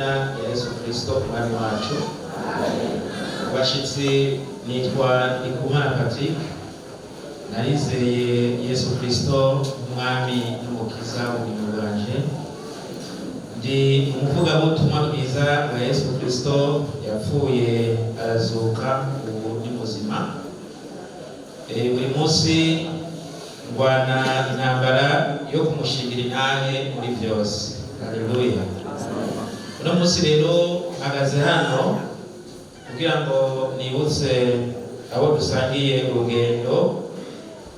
Izina rya Yesu Kristo Umwami wacu. Bashitsi, nitwa Ndikumana Patrick. Narizeye Yesu Kristo Umwami n'Umukiza w'ubugingo bwanje. Ndi umuvugabutumwa bwiza bwa Yesu Kristo yapfuye, arazuka, ubu ni muzima. Buri munsi ndwana intambara yo kumushingira intahe muri byose. Haleluya! Uno munsi rero mpagaze hano kugira ngo nibutse abo dusangiye urugendo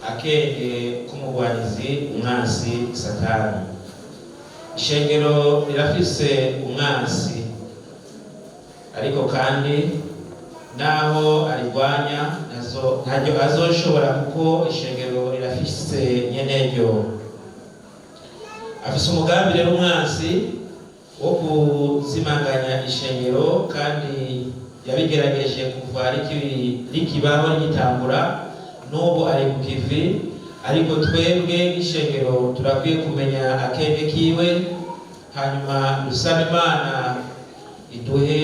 akenge k'umugwanizi, umwansi Satani. Ishengero rirafise umwansi, ariko kandi naho arirwanya nazo ntaryo azoshobora, kuko ishengero rirafise nyeneryo. Afise umugambi rero umwansi wo kuzimanganya ishengero, kandi yabigerageje kuva rikibaho, rigitangura, n'ubu ari ku kivi. Ariko twebwe nk'ishengero turakwiye kumenya akenge kiwe, hanyuma dusaba Imana iduhe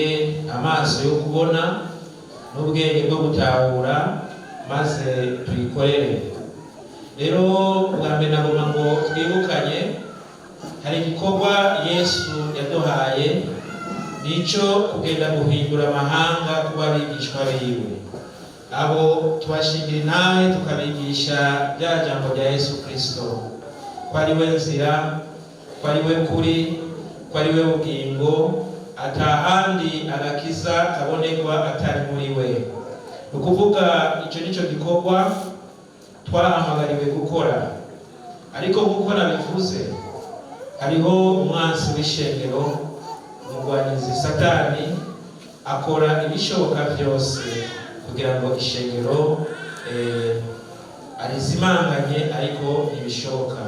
amaso yo kubona n'ubwenge bwo gutahura, maze tuyikorere. Rero ubwa mbere nagomba ngo twibukanye, hari igikorwa Yesu yaduhaye, nico kugenda guhindura amahanga kuba abigishwa biwe. Abo tubashingira intahe, tukabigisha rya jambo rya Yesu Kristo, ko ari we nzira, ko ari we kuri, ko ari we bugingo, atahandi agakiza kabonekwa atari muri we. Ni ukuvuga icyo nico gikorwa twahamagariwe gukora. Ariko nk'uko nabivuze, hariho umwansi w'ishengero, umugwanizi Satani, akora ibishoboka byose kugira ngo ishengero arizimanganye, ariko ntibishoboka.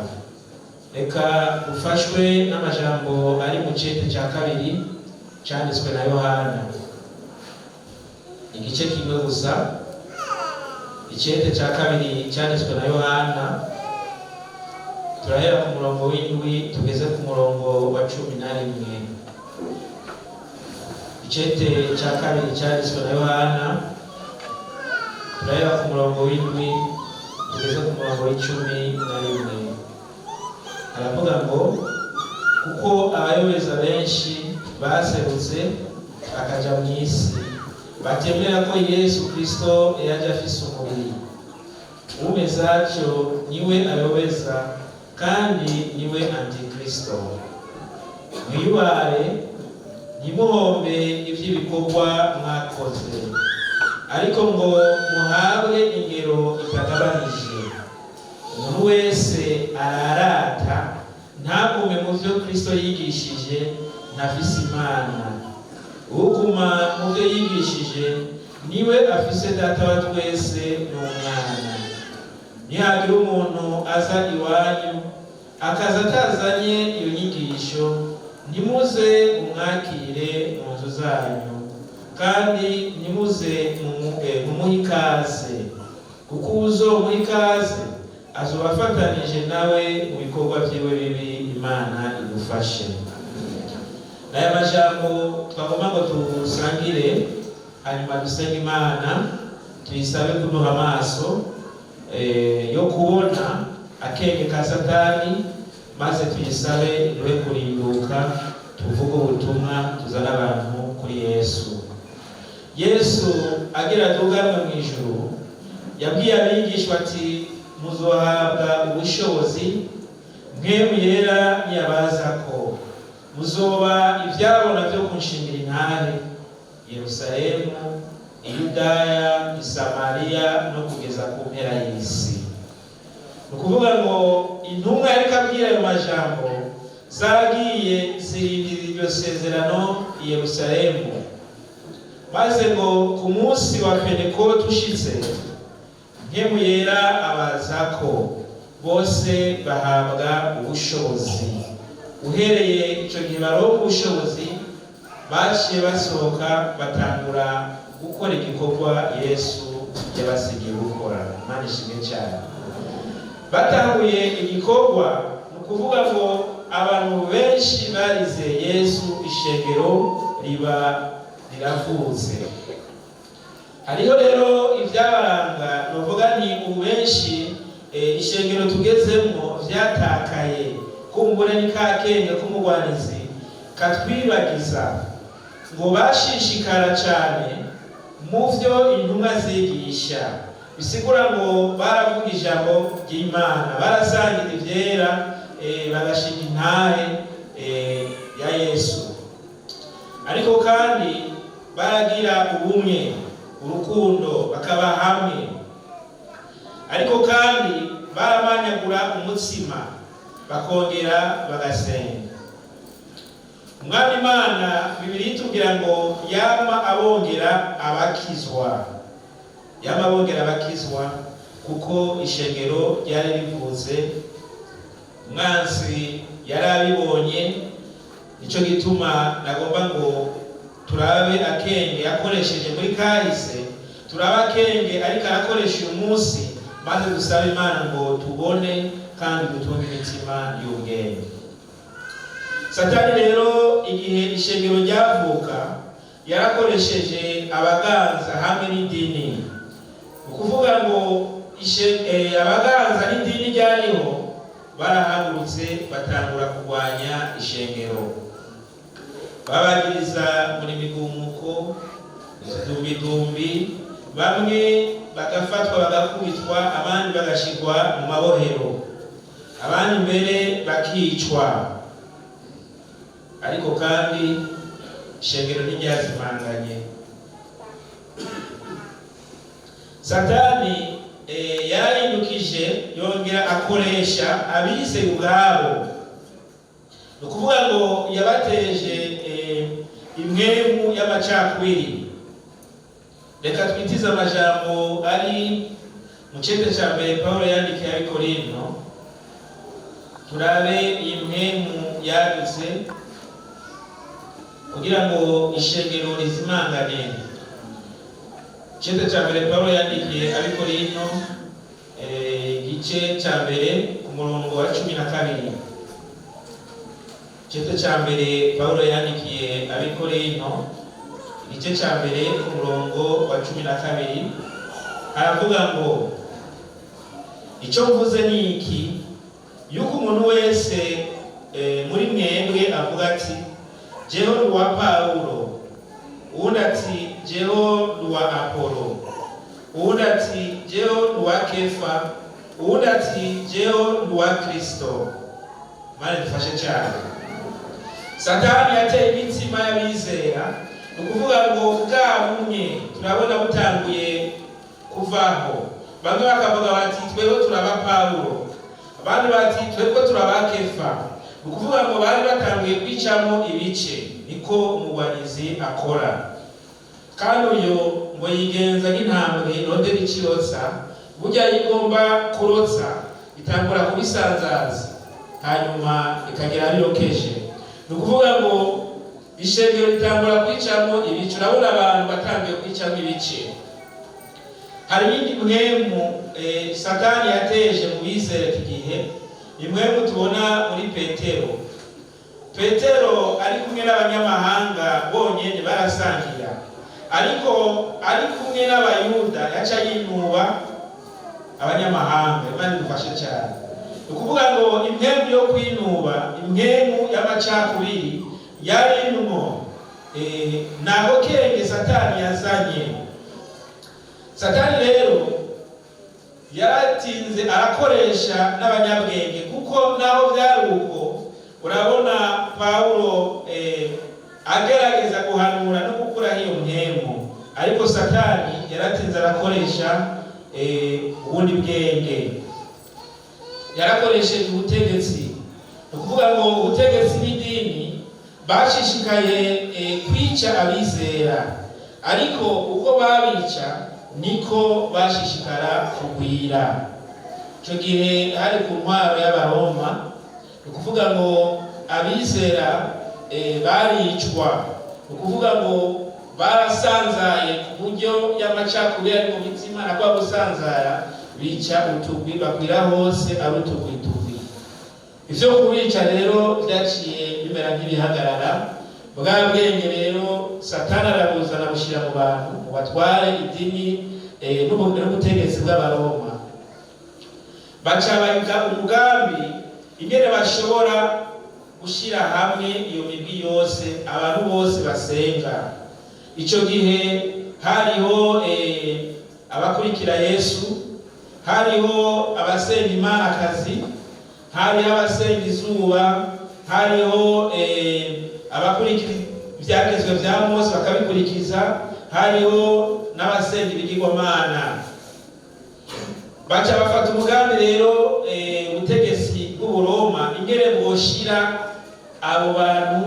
Reka ufashwe n'amajambo ari mu cete cya kabiri cyanditswe na Yohana, igice kimwe gusa. Icete cya kabiri cyanditswe na Yohana, turahera ku murongo w'7 tugeze ku murongo wa 11. Icete cya kabiri cyanditswe na Yohana, turahera ku murongo w'7 tugeze ku murongo w'11. Aravuga ngo: "Kuko abayobeza benshi baserutse bakaja mu isi, batemera ko Yesu Kristo yaje afise umubiri. Umeze atyo niwe ayobeza kandi niwe antikristo. Mwiyubare, ntimuhombe iby'ibikorwa mwakoze, ariko ngo muhabwe ingero itagabanije. Umuntu wese ararata ntagume mu byo Kristo yigishije ntafise Imana. Uguma mu byo yigishije niwe afise Data wa twese n'Umwana. Nihagira umuntu aza iwanyu akaza atazanye iyo nyigisho, ntimuze umwakire mu nzu zanyu, kandi ntimuze mumuhe ikaze, kuko uwuzomuha ikaze azoba afatanije nawe mu bikorwa vyiwe bibi. Imana idufashe." N'aya majambo twagomba ngo tusangire, hanyuma dusenge Imana, tuyisabe kuduha amaso yo kubona akenge ka Satani, maze tuyisabe iduhe kurinduka, tuvuge ubutumwa, tuzane abantu kuri Yesu. Yesu agira aduganwe mu ijuru yabwiye abigishwa ati: "Muzohabwa ubushobozi Mpwemu Yera niyabazako, muzoba ivyabona vyo kunshingira intahe Yerusalemu, Iyudaya, Isamariya no kugeza ku mpera y'isi." Ni ukuvuga ngo intumwa yariko abwira ayo majambo zagiye zirindira iryo sezerano i Yerusalemu, maze ngo ku munsi wa Pentekote ushitse, Mpwemu Yera abazako, bose bahabwa ubushobozi. Uhereye ico gihe baronka ubushobozi, baciye basohoka batangura gukora igikorwa Yesu yabasigiye gukora. Imana ishimwe cyane. Batanguye igikorwa, ni ukuvuga ngo Abantu benshi barizeye Yesu, ishengero riba riravutse. Hariho rero ibyabaranga, nuvuga ni ubu benshi ishengero tugezemo vyatakaye. Kumbure ni ka kenge k'umugwanizi katwibagiza ngo bashishikara cyane mu vyo intumwa zigisha. Bisigura ngo baravuga ijambo ry'Imana, barasangira ivyera, bagashinga intahe ya Yesu. Ariko kandi baragira ubumwe, urukundo, bakaba hamwe. Ariko kandi baramanyagura umutsima, bakongera bagasenga. Umwami Imana, Bibiliya itubwira ngo yama abongera abakizwa, yama abongera abakizwa, kuko ishengero ryari rivutse. Umwansi yari abibonye. Nico gituma nagomba ngo turabe akenge yakoresheje muri kahise, turabe akenge ariko arakoresha uyu munsi, maze dusabe Imana ngo tubone kandi dutunge imitima y'ubwenge. Satani rero, igihe ishengero ryavuka, yarakoresheje abaganza hamwe n'idini. Ni ukuvuga ngo abaganza n'idini ryariho barahagurutse, batangura kurwanya ishengero, babagiriza muri migumuko, utudumbidumbi, bamwe bagafatwa bagakubitwa, abandi bagashirwa mu mabohero, abandi mbere bakicwa. Ariko kandi ishengero ntiryazimanganye. Satani yarahindukije, yongera akoresha abizeye ubwabo. Ni ukuvuga ngo yabateje impwemu y'amacakubiri. Reka twitize amajambo ari mu cete ca mbere Pawulo yandikiye Abikorinto, turabe iyi mpwemu yadutse kugira ngo ishengero rizimangane. Icete ca mbere Pawulo yandikiye Abikorinto, igice ca mbere ku murongo wa 12. Icete ca mbere Pawulo yandikiye Abikorinto, igice ca mbere ku murongo wa 12, aravuga ngo: "Icyo mvuze ni iki, yuko umuntu wese muri mwebwe avuga ati: 'Jeho ndi uwa Pawulo,' uwundi ati: 'Jeho ndi uwa Apolo,' uwundi ati: 'Jeho ndi uwa Kefa,' uwundi ati: 'Jeho ndi uwa Kristo.'" Imana idufashe cyane. Satani yateye imitima y'abizera, ni ukuvuga ngo bwa bumwe turabona butanguye kuvaho. Bamwe bakavuga bati: "Twebwe turaba Pawulo," abandi bati: "Twebwe turaba Kefa." Ni ukuvuga ngo bari batanguye kwicamo ibice. Niko umugwanizi akora. Kandi uyo ngo yigenza nk'intambwe irondera icirotsa. Burya iyo igomba kurotsa, itangura kubisanzaza, hanyuma ikagera birokeje. Ni ukuvuga ngo ishengero ritangura kwicamo ibice. Urabona abantu batangiye kwicamo ibice. Hari iyindi mpwemu Satani yateje mu bizera iki gihe, impwemu tubona muri Petero. Petero ari kumwe n'abanyamahanga bonyene barasangira, ariko ari kumwe n'Abayuda yaca yinuba abanyamahanga. Imana idufashe cyane. Ni ukuvuga ngo impwemu yo kwinuba, impwemu y'amacakubiri yarimwo. Nako kenge Satani yazanye. Satani rero yaratinze arakoresha n'abanyabwenge, kuko naho byari uko, urabona Pawulo agerageza guhanura no gukuraho iyo mpwemu, ariko Satani yaratinze arakoresha ubundi bwenge. Yarakoresheje ubutegetsi. Ni ukuvuga ngo ubutegetsi n'idini bashishikaye kwica abizera, ariko uko babica niko bashishikara kugwira. Icyo gihe hari ku ntwaro y'Abaroma. Ni ukuvuga ngo abizera baricwa. Ni ukuvuga ngo barasanzaye ku buryo y'amacakubiri ari mu mitima na kwa gusanzara, bica utugwi, bakwira hose ari utugwi tugwi. Ivyo kubica rero vyaciye bimera nk'ibihagarara. Bwa bwenge rero Satani arabuzana, bushyira mu bantu, mu batware idini n'ubutegetsi bw'Abaroma. Baca bayiga umugambi ingene bashobora gushyira hamwe iyo migwi yose, abantu bose basenga. Icyo gihe hariho abakurikira Yesu, hariho abasenga imanakazi, hariho abasenga izuba, hariho abakurikira ibyagezwe bya Mose bakabikurikiza, hariho n'abasenga ibigirwamana. Baca bafata umugambi rero, ubutegetsi bw'Uburoma, ingene bwoshira abo bantu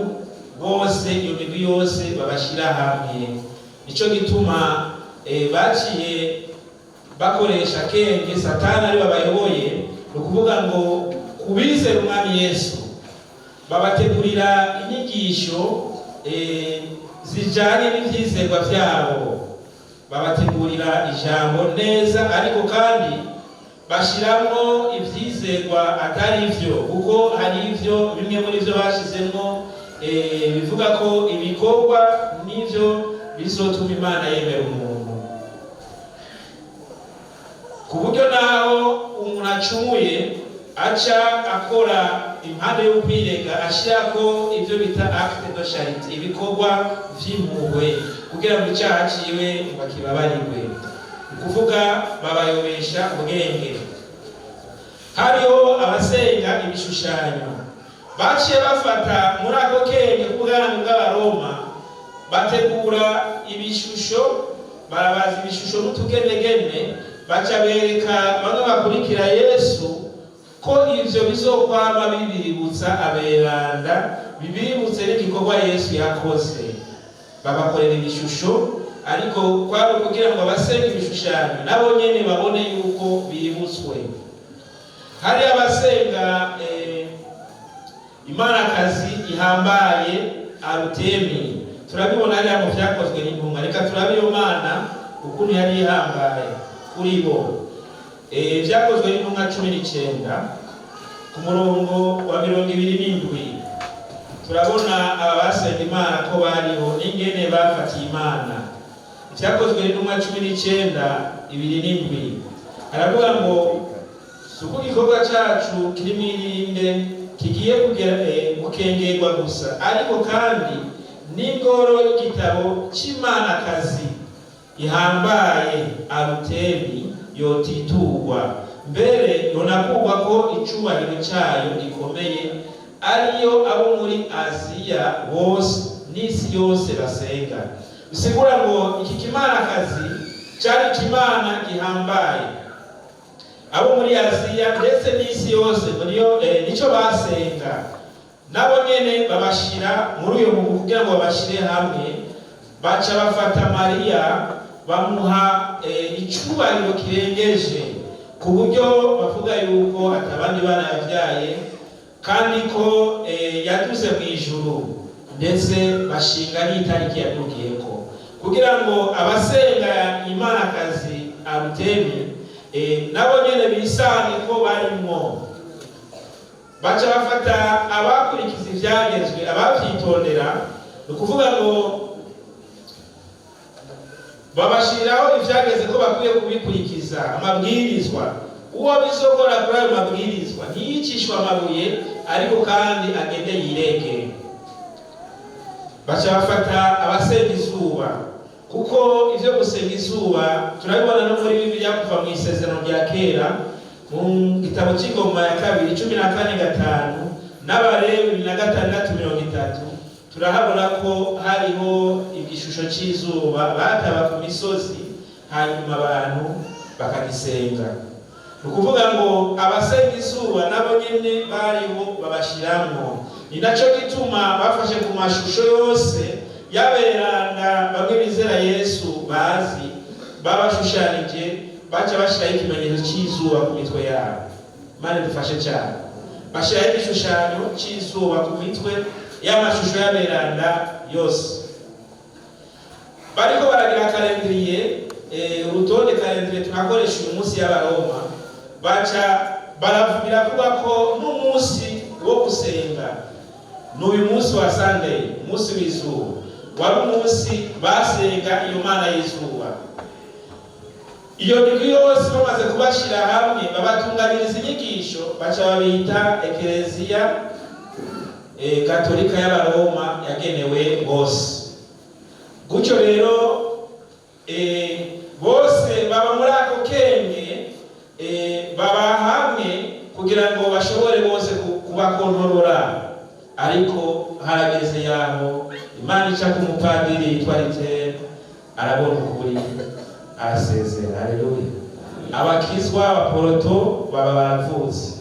bose, iyo migwi yose, babashyira hamwe. Nico gituma baciye bakoresha akenge Satani ari babayoboye. Ni ukuvuga ngo kubizera Umwami Yesu babategurira inyigisho zijanye n'ivyizerwa vyabo, babategurira ijambo neza, ariko kandi bashiramwo ivyizerwa atari ivyo, kuko hari ivyo bimwe muri vyo bashizemwo bivuga ko ibikorwa n'ivyo bizotuma Imana yemera umuntu, ku buryo naho umuntu acumuye aca akora impande yo kwirega, ashirako ivyo bita acte de charité, ibikorwa vy'impuhwe, kugira ngo icaha ciwe ngo akibabarirwe. Ni ukuvuga babayobesha ubwenge. Hariho abasenga ibishushanyo. Baciye bafata muri ako kenge k'ubwami bw'Abaroma, bategura ibishusho, barabaza ibishusho n'utugenegene, baca bereka bamwe bakurikira Yesu ko ivyo bizokwama bibibutsa aberanda, bibibutse n'igikorwa Yesu yakoze. Babakorera ibishusho, ariko kwari ukugira ngo abasenga ibishushanyo nabo nyene babone yuko bibutswe. Hari abasenga imanakazi ihambaye Arutemi. Turabibona hariya mu Vyakozwe n'Intumwa. Reka turabe iyo mana ukuntu yari ihambaye kuri bo. Vyakozwe n'Intumwa 19, ku murongo wa 27, turabona aba basenga Imana ko bariho n'ingene bafatiye Imana. Vyakozwe n'Intumwa 19:27 aravuga ngo: "Si uko igikorwa cacu kiri mw'irinde kigiye gukengerwa gusa, ariko kandi n'ingoro y'igitabo cy'imanakazi ihambaye Arutemi yotiturwa, mbere yonakurwa ko icubahiro cyayo gikomeye, ariyo abo muri Aziya bose n'isi yose basenga." Bisigura ngo iki kimanakazi cyari ikimana gihambaye, abo muri Aziya ndetse n'isi yose muriyo nico basenga. Nabo nyene babashira muri uyo mugwi kugira ngo babashire hamwe. Baca bafata Mariya, bamuha icubahiro kirengeje, ku buryo bavuga yuko atabandi bana yavyaye, kandi ko yaduze mu ijuru, ndetse bashinga n'itariki yadugiyeko, kugira ngo abasenga imanakazi Arutemi nabo nyene bisange ko barimwo. Baca bafata abakurikiza ivyagezwe, abavyitondera, ni ukuvuga ngo babashiriraho ivyageze ko bakwiye kubikurikiza, amabwirizwa. Uwo bizokora kuri ayo mabwirizwa ntiyicishwe amabuye, ariko kandi agende yirege. Baca bafata abasenga izuba, kuko ivyo gusenga izuba turabibona no muri Bibiliya kuva mu Isezerano rya Kera, mu gitabo cy'Ingoma ya Kabiri 14:5 n'Abalewi 26:30. Turahabona ko hariho igishusho cy'izuba bataba ku misozi, hanyuma abantu bakagisenga. Ni ukuvuga ngo abasenga izuba nabo nyene bariho, babashiramwo. Ni naco gituma bafashe ku mashusho yose y'aberanda bamwe bizera Yesu bazi babashushanije, baca bashiraho ikimenyetso cy'izuba ku mitwe yabo. Imana idufashe cyane. Bashiraho igishushanyo cy'izuba ku mitwe y'amashusho y'aberanda yose. Bariko baragira calendrier, urutonde, calendrier tunakoresha uyu munsi y'Abaroma, baca biravuga ko n'umunsi wo gusenga. N'uyu munsi wa Sunday, umunsi w'izuba, wari umunsi basenga iyo mana y'izuba. Iyo migwi yose bamaze kubashyira hamwe, babatunganiriza inyigisho, baca babita Ekereziya Katolika y'Abaroma yagenewe bose. Gutyo rero bose baba muri ako kenge, baba hamwe kugira ngo bashobore bose kubakontorora. Ariko harageze yaho Imana ica ku mupadiri yitwa Luther, arabona ukuri, arasezera. Haleluya! Abakizwa abaporoto baba baravutse.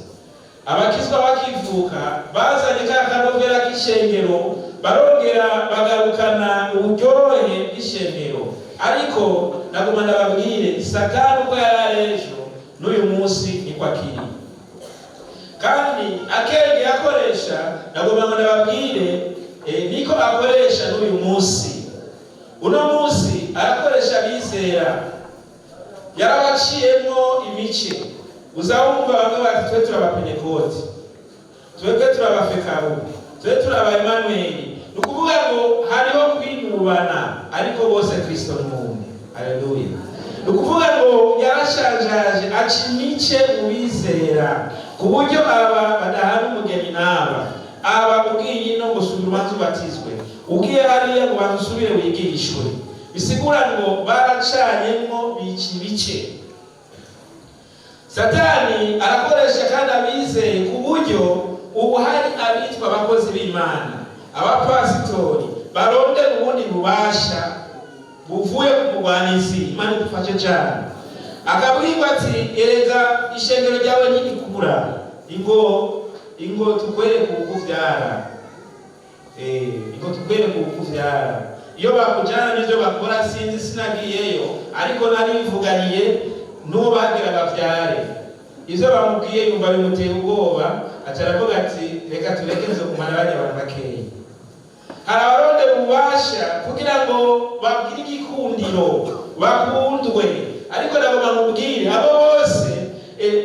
Abakizwa bakivuka bazanye ka kanovera k'ishengero, barongera bagarukana uburyohe bw'ishengero. Ariko naguma ndababwire, Satani uko yari ari ejo n'uyu munsi niko akiri, kandi akenge akoresha, nagomba ngo ndababwire, niko akoresha n'uyu munsi. Uno munsi arakoresha abizera, yarabaciyemo imice. Uzawumva bamwe bati: "Twe turi abapentekoti, twebwe turi abafekabu, twe turi aba Emanuweli." Ni ukuvuga ngo hariho kwinubana, ariko bose Kristo ni umwe. Haleluya! Ni ukuvuga ngo yarashanjaje, aca imice mu bizera, ku buryo aba badahana umugeni n'aba. Aba ugiye ino ngo subira ubanze ubatizwe, ugiye hariya ngo banze usubire wigishwe. Bisigura ngo baracanyemwo, bica ibice. Satani arakoresha kandi abizeye, ku buryo ubu hari abitwa abakozi b'Imana, abapasitori, barondera ubundi bubasha buvuye ku mugwanizi. Imana idufashe cyane. Akabwirwa ati: "Erega ishengero ryawe ntirikura, ingo ingo tukwereke ukuvyara, ingo tukwereke ukuvyara." Iyo bakujyana n'ibyo bakora, sinzi, sinagiyeyo, ariko narivuganiye n'uwo bagira bavyare. Ivyo bamubwiye yumva bimuteye ubwoba, aca aravuga ati: "Reka tureke, nzokumana bajya abantu bakeya." Hari abarondera ububasha kugira ngo bagire igikundiro, bakundwe. Ariko nabo bamubwire, abo bose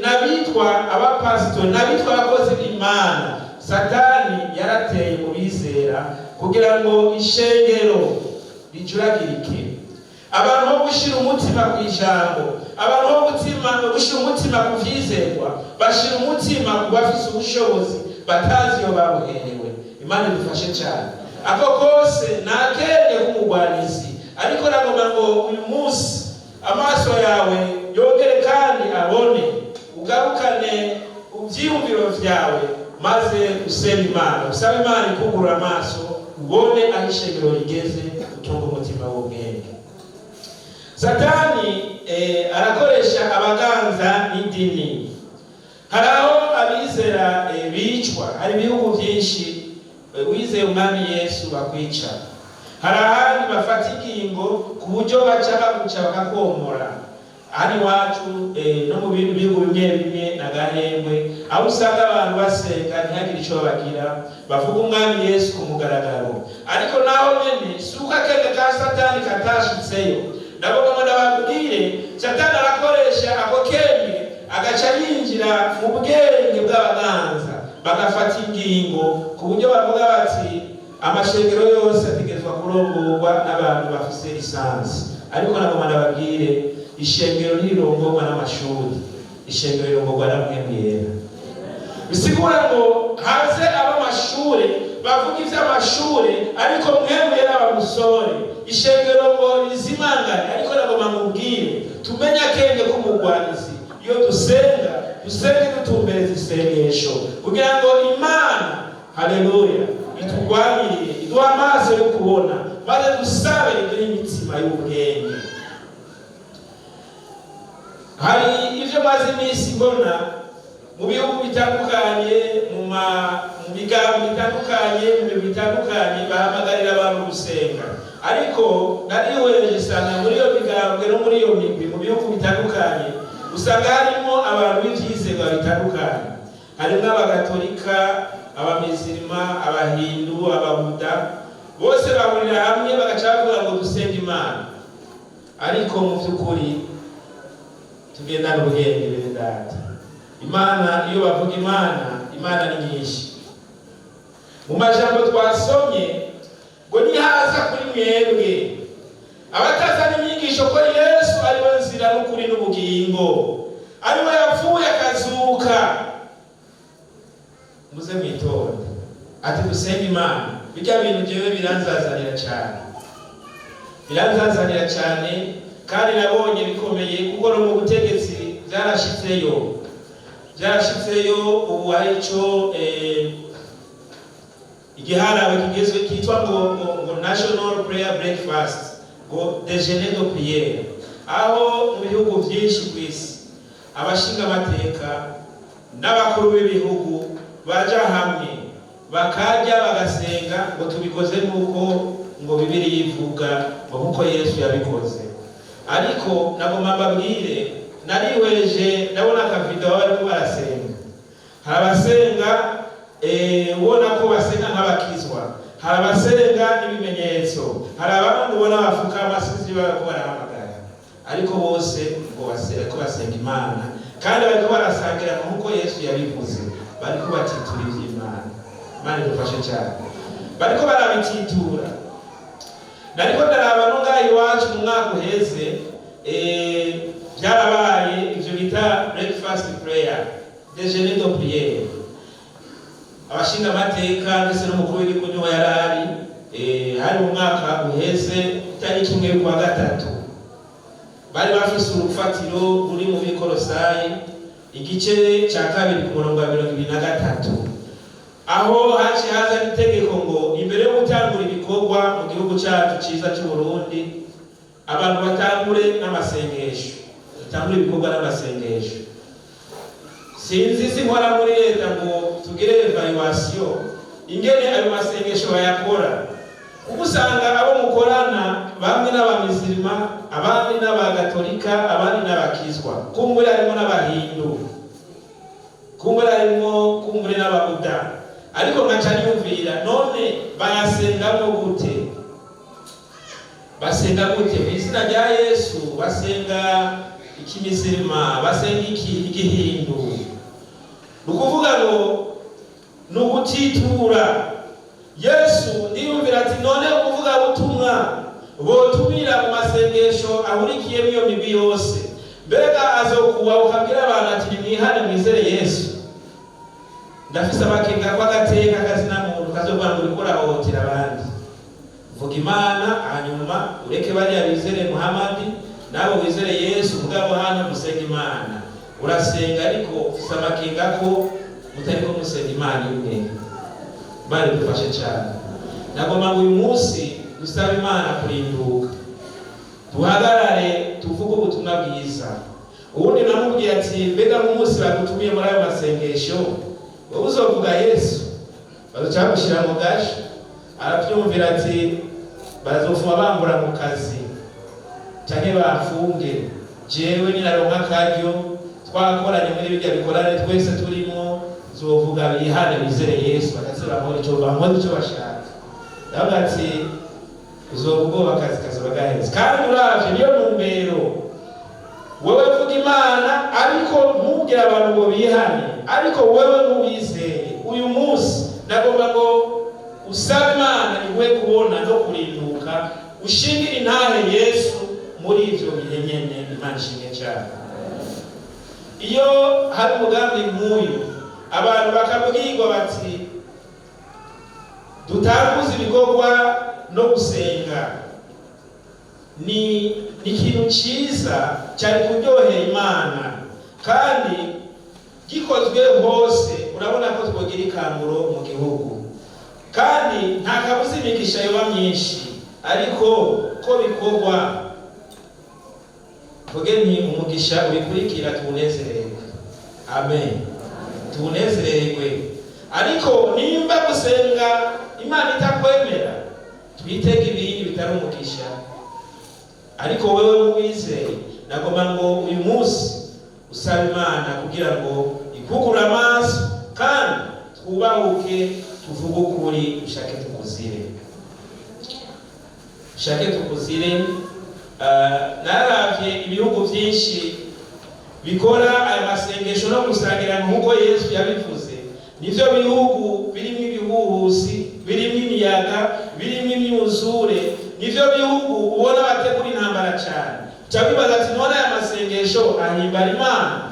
n'abitwa abapasitori, n'abitwa abakozi b'Imana, Satani yarateye mu bizera kugira ngo ishengero rijuragirike. Abantu bo gushyira umutima ku ijambo, abantu bo gushyira umutima ku vyizerwa, bashyira umutima ku bafise ubushobozi batazi iyo babuherewe. Imana idufashe cyane. Ako kose ni akenge k'umugwanizi. Ariko nagomba ngo uyu munsi amaso yawe yongere kandi abone, ugarukane ibyiyumviro vyawe, maze usenge Imana, usabe Imana ikugurura amaso, ubone aho ishengero rigeze, utunge umutima w'ubwenge. Satani arakoresha abaganza n'idini. Hari aho abizera bicwa. Hari ibihugu byinshi wizeye Umwami Yesu bakwica. Hari ahandi bafata ingingo ku buryo baca baguca bakakomora. Hano iwacu no mu bindi bihugu bimwe bimwe na gahembwe, aho usanga abantu basenga ntihagire icyo babagira, bavuga Umwami Yesu ku mugaragaro. Ariko naho nyene si uko akenge ka Satani katashitseyo. Ndavuga ngo ndababwire, Satani arakoresha ako kenge, agaca yinjira mu bwenge bw'abaganza, bagafata ingingo ku buryo bavuga bati: "Amashengero yose ategerezwa kurongorwa n'abantu bafise licence." Ariko nagomba ndababwire, ishengero ntirirongorwa n'amashuri, ishengero rirongorwa na Mpwemu Yera. Bisigura ngo haze ab'amashure bavuga ivy'amashure, ariko Mpwemu Yera bamusore, ishengero ngo rizimangane. Ariko nagomba mubwire, tumenye akenge k'umugwanizi. Iyo dusenga, dusenge dutumbereza isengesho kugira ngo Imana, haleluya, itugwanirire, iduhe amaso yo kubona, maze dusabe iduhe imitima y'ubwenge. Hari ivyo maze iminsi mbona mu bihugu bitandukanye, mu migambi itandukanye, mu bintu bitandukanye, bahamagarira abantu gusenga. Ariko narihwereje, usanga muri iyo migambwe no muri iyo migwi mu bihugu bitandukanye, usanga harimo abantu b'ivyizerwa bitandukanye. Harimo abagatolika, abamizirima, abahindu, ababuda, bose bahurira hamwe bagaca bavuga ngo dusenge Imana. Ariko mu vy'ukuri tugendane ubwenge, bene Data. Imana, iyo bavuga Imana, Imana ni nyinshi. Mu majambo twasomye ngo nihaza kuri mwebwe abatazana inyigisho ko Yesu ariwe nzira n'ukuri n'ubugingo, ariwe yapfuye akazuka, muze mwitonde. Ati dusenge Imana. Bijya bintu jewe biranzazanira cyane, biranzazanira cyane, kandi nabonye bikomeye, kuko no mu butegetsi byarashitseyo, byarashitseyo. Ubu hari ico igiharawe kigezwe kitwa ngo National Prayer Breakfast, ngo déjeuner de prière, aho mu bihugu byinshi ku isi abashinga amateka n'abakuru b'ibihugu baja hamwe bakarya, bagasenga, ngo tubikoze nk'uko ngo Bibiliya ivuga, ngo nk'uko Yesu yabikoze. Ariko nagomba mbabwire, narihweje ndabona akavideo bariko barasenga. Hari abasenga ubona ko basenga nk'abakizwa, hari abasenga n'ibimenyetso, hari abandi ubona bafukama, sinzi bariko barahamagara, ariko bose ngo ko basenga Imana, kandi bariko barasangira nk'uko Yesu yabivuze, bariko batitura ivy'Imana. Imana idufashe cyane. Bariko barabititura. Nariko ndaraba no ngaha iwacu mu mwaka uheze, byarabaye ivyo bita breakfast prayer, déjeuner de prière. Abashinga amateka ndetse n'umukuru w'igihugu niho yarari. Hari mu mwaka uheze, itariki 1 y'ukwa gatatu. Bari bafise urufatiro ruri mu Bikorosayi, igice cya kabiri, ku murongo wa 23, aho haciye haza itegeko ngo imbere yo gutangura ibikorwa mu gihugu cyacu cyiza cy'u Burundi, abantu batangure n'amasengesho, batangure ibikorwa n'amasengesho. Sinzi, sinkora muri leta ngo tugire évaluation ingene ayo masengesho bayakora, kuko usanga abo mukorana bamwe n'abamizirima, abandi n'abagatolika, abandi n'abakizwa, kumbure harimo n'abahindu, kumbure harimo kumbure n'ababuda. Ariko nkaca niyumvira, none bayasengamo gute? Basenga gute mu izina rya Yesu? Basenga ikimizirima, basenga iki igihindu? Ni ukuvuga ngo ni ugutitura Yesu. Ndiyumvira ati none umuvuga butumwa botumira mu masengesho ahurikiyemo iyo migwi yose, mbega azokuba ukabwira abantu ati nimwihane mwizere Yesu? Ndafise amakenga ko agateka kazina muntu kazovuga ngo uriko urahohotera abandi. Vuga Imana, hanyuma ureke bariya bizere Muhamadi, nawe wizere Yesu, mugabo hano musenga Imana. Urasenga, ariko ufise amakenga ko mutariko musenga Imana imwe. Imana idufashe cyane. Nagomba ngo uyu munsi dusabe Imana kurinduka, duhagarare, tuvuge ubutumwa bwiza. Ubundi namubwiye ati mbega nk'umunsi bagutumiye muri ayo masengesho, wowe uzovuga Yesu, bazoca bagushyira mu gasho? Arabyumvira ati bazofuma bambura mu kazi canke bamfunge. Jewe ninaronka akaryo, twakoranye muri bijya bikorane twese turimo, zovuga bihane bizere Yesu, bakaze bankora ico bankora ico bashaka. Ndavuga ati uzoba ubwoba, akazi kazoba gaheze. Kandi uravye niyo ntumbero. Wewe vuga Imana, ariko ntubwire abantu ngo bihane, ariko wewe ntuwizeye. Uyu munsi ndagomba ngo usabe Imana iguhe kubona no kurinduka, ushingire intahe Yesu muri ivyo bihe nyene. Imana ishimwe cyane. Iyo hari umugambi nk'uyu, abantu bakabwirwa bati dutanguze ibikorwa no gusenga, ni ikintu cyiza cyari kuryohera Imana, kandi gikozwe hose urabona ko twogira ikanguro mu gihugu, kandi nta kabuza imigisha yoba myinshi. Ariko ko bikorwa, mvuge nti umugisha ubikurikira tuwunezererwe. Amen, tuwunezererwe. Ariko nimba gusenga Imana itakwemera, twitege ibindi bitari umugisha. Ariko wewe muwizeye, nagomba ngo uyu munsi usaba Imana kugira ngo ikugure amaso, kandi twubahuke tuvuge ukuri, ushake tukuzire, ushake tukuzire. Naravye ibihugu byinshi bikora aya masengesho no gusangira nk'uko Yesu yabivuze, nivyo bihugu birimo ibihuhusi. imiyaga, birimo imyuzure, nivyo bihugu ubona bategura intambara cyane. Uca wibaza ati: "None aya masengesho ahimbara Imana?"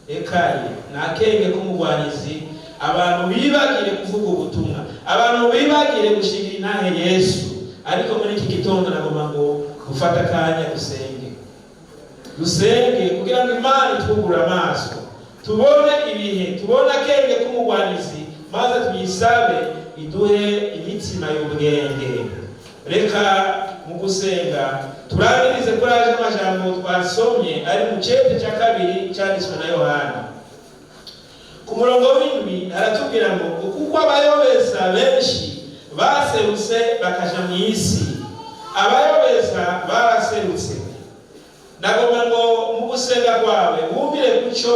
Ekaye ni akenge k'umugwanizi. Abantu bibagire kuvuga ubutumwa, abantu bibagire gushingira intahe Yesu. Ariko muri iki gitondo nagomba ngo gufata akanya dusenge, dusenge kugira ngo Imana itwugure amaso, tubone ibihe, tubone akenge k'umugwanizi, maze tuyisabe iduhe imitima y'ubwenge. Reka mu gusenga turangirize kuri aje amajambo twasomye ari mu cete cya kabiri cyanditswe na Yohana. Ku murongo w'7 aratubwira ngo: "Kuko abayobeza benshi baserutse bakaja mu isi." Abayobeza baraserutse. Ndagomba ngo mu gusenga kwawe wumire kuco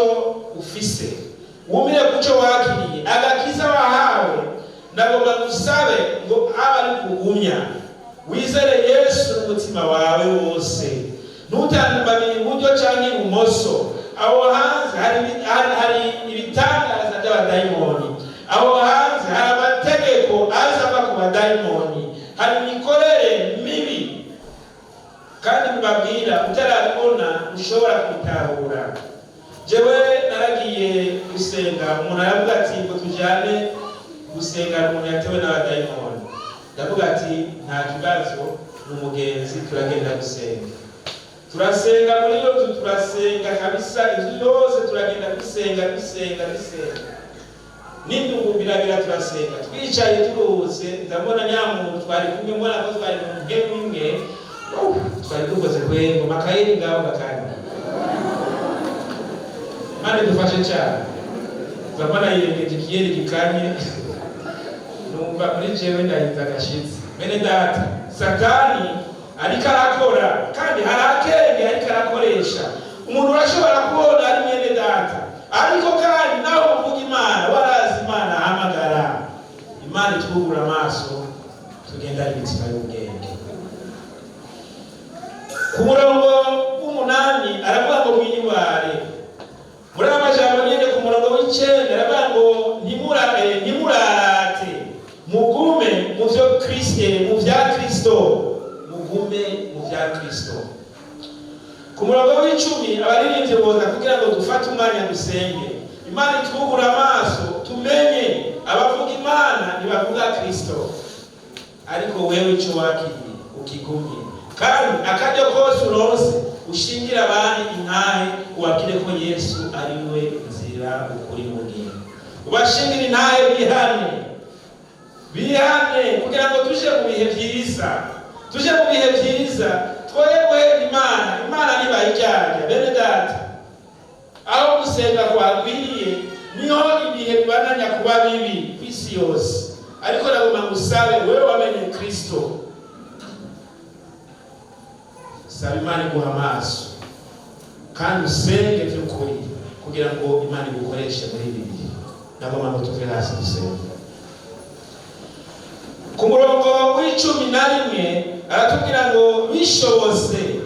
ufise, wumire kuco wakiriye, agakiza wahawe. Ndagomba ngusabe ngo abe ari kugumya wizere Yesu n'umutima wawe wose, ntutandukanye iburyo cyangwa ibumoso. Aho hanze hari ibitangaza by'abadayimoni, aho hanze hari amategeko aza ava ku badayimoni, hari imikorere mibi, kandi mbabwira utarabibona ushobora kubitahura. Jewe naragiye gusenga, umuntu aravuga ati ngo tujyane gusenga umuntu yatewe n'abadayimoni. Ndavuga ati: "Nta kibazo, ni umugenzi." Turagenda gusenga, turasenga muri iyo nzu, turasenga kabisa inzu yose, turagenda dusenga, dusenga, dusenga n'indugu biragira, turasenga. Twicaye turuhutse, ndabona nyamuntu twari kumwe, mbona ko twari mu mpemu imwe, twari dukoze kweri ngo makayeri ngaho gakanya. Imana idufashe cyane. Ndabona yirengeje ikiyeri gikanye, numva muri jewe ndahinze agashitsi. Bene data, Satani ariko arakora, kandi hari akenge ariko arakoresha. Umuntu urashobora kubona ari mwene data, ariko kandi nawe uvuga Imana, warazi Imana ahamagara. Imana itwugura amaso, tugendane imitima y'ubwenge. Ku murongo w'8 aravuga ngo mwiyubare. Muri aya majambo nyene, ku murongo w'9 aravuga ngo ntimurarate, mugume mu vyo Kristo, mu vya Kristo, mugume mu vya Kristo. Ku murongo w'10, abaririmbyi boza kugira ngo dufate umwanya dusenge, Imana itwugure amaso, tumenye abavuga Imana ntibavuga Kristo. Ariko wewe ico wakiriye ukigumye, kandi akaryo kose uronse ushingira abandi intahe, ubabwire ko Yesu ari we nzira, ukuri n'ubugingo. Ubashingira intahe bihane, bihane, kugira ngo tuje mu bihe byiza, tuje mu bihe byiza, twoye guhera Imana. Imana ntibayiryarya, bene data. Aho gusenga kwagwiriye niho ibihe bibandanya kuba bibi ku isi yose. Ariko nagomba ngusabe, wewe wamenye Kristo, saba Imana iguha amaso kandi usenge by'ukuri kugira ngo Imana igukoreshe muri ibi bihe. Nagomba ngo tuve hasi dusenge. Ku murongo w'11 aratubwira ngo bishobotse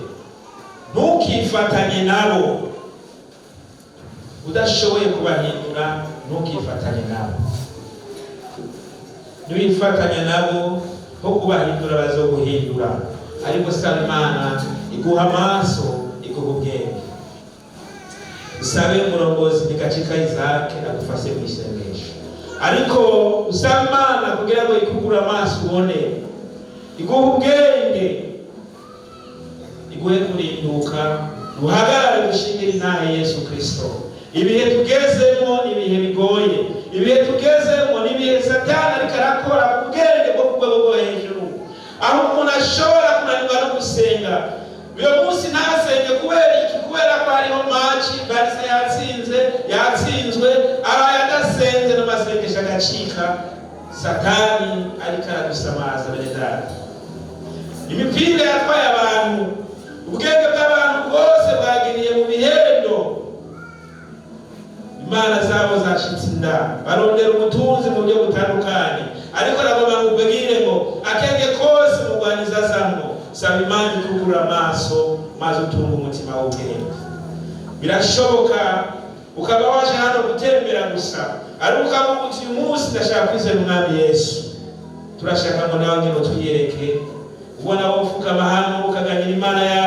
ntukifatanye nabo. Udashoboye kubahindura, ntukifatanye nabo. Niwifatanya nabo, ho kubahindura bazoguhindura. Ariko saba Imana iguha amaso, iguha ubwenge. Usabe umurongozi Ntigacika Isaac agufashe mu isengesho, ariko usaba Imana kugira ngo ikugure amaso ubone, iguhe ubwenge, iguhe kurinduka, uhagarare gushingira intahe Yesu Kristo. Ibihe tugezemo ni ibihe bigoye, ibihe tugezemo ni ibihe Satani ariko arakora ku bwenge bwo ku rwego rwo hejuru, aho umuntu ashobora kunanirwa no gusenga uyu munsi ntasenge. Kubera iki? Kubera ko hariho match, Barça yatsinze, yatsinzwe, araye adasenze n'amasengesho agacika. Satani ariko aradusamaza, bene data. Imipira yatwaye abantu, ubwenge bw'abantu bwose bwagiriye mu bihendo, imana zabo zashitse inda, barondera ubutunzi mu buryo butandukanye. Ariko nagomba nkubwire ngo akenge kose mugwaniza azamwo, saba Imana ikugura amaso maze utunga umutima w'ubwenge. Birashoboka ukaba waje hano gutembera gusa, ariko ukavuga uti: "Uyu munsi ndashaka kwizera Umwami Yesu." Turashaka ngo nawe nyine utwiyereke. Ubona wowe ufukama hano ukaganyira Imana yawe.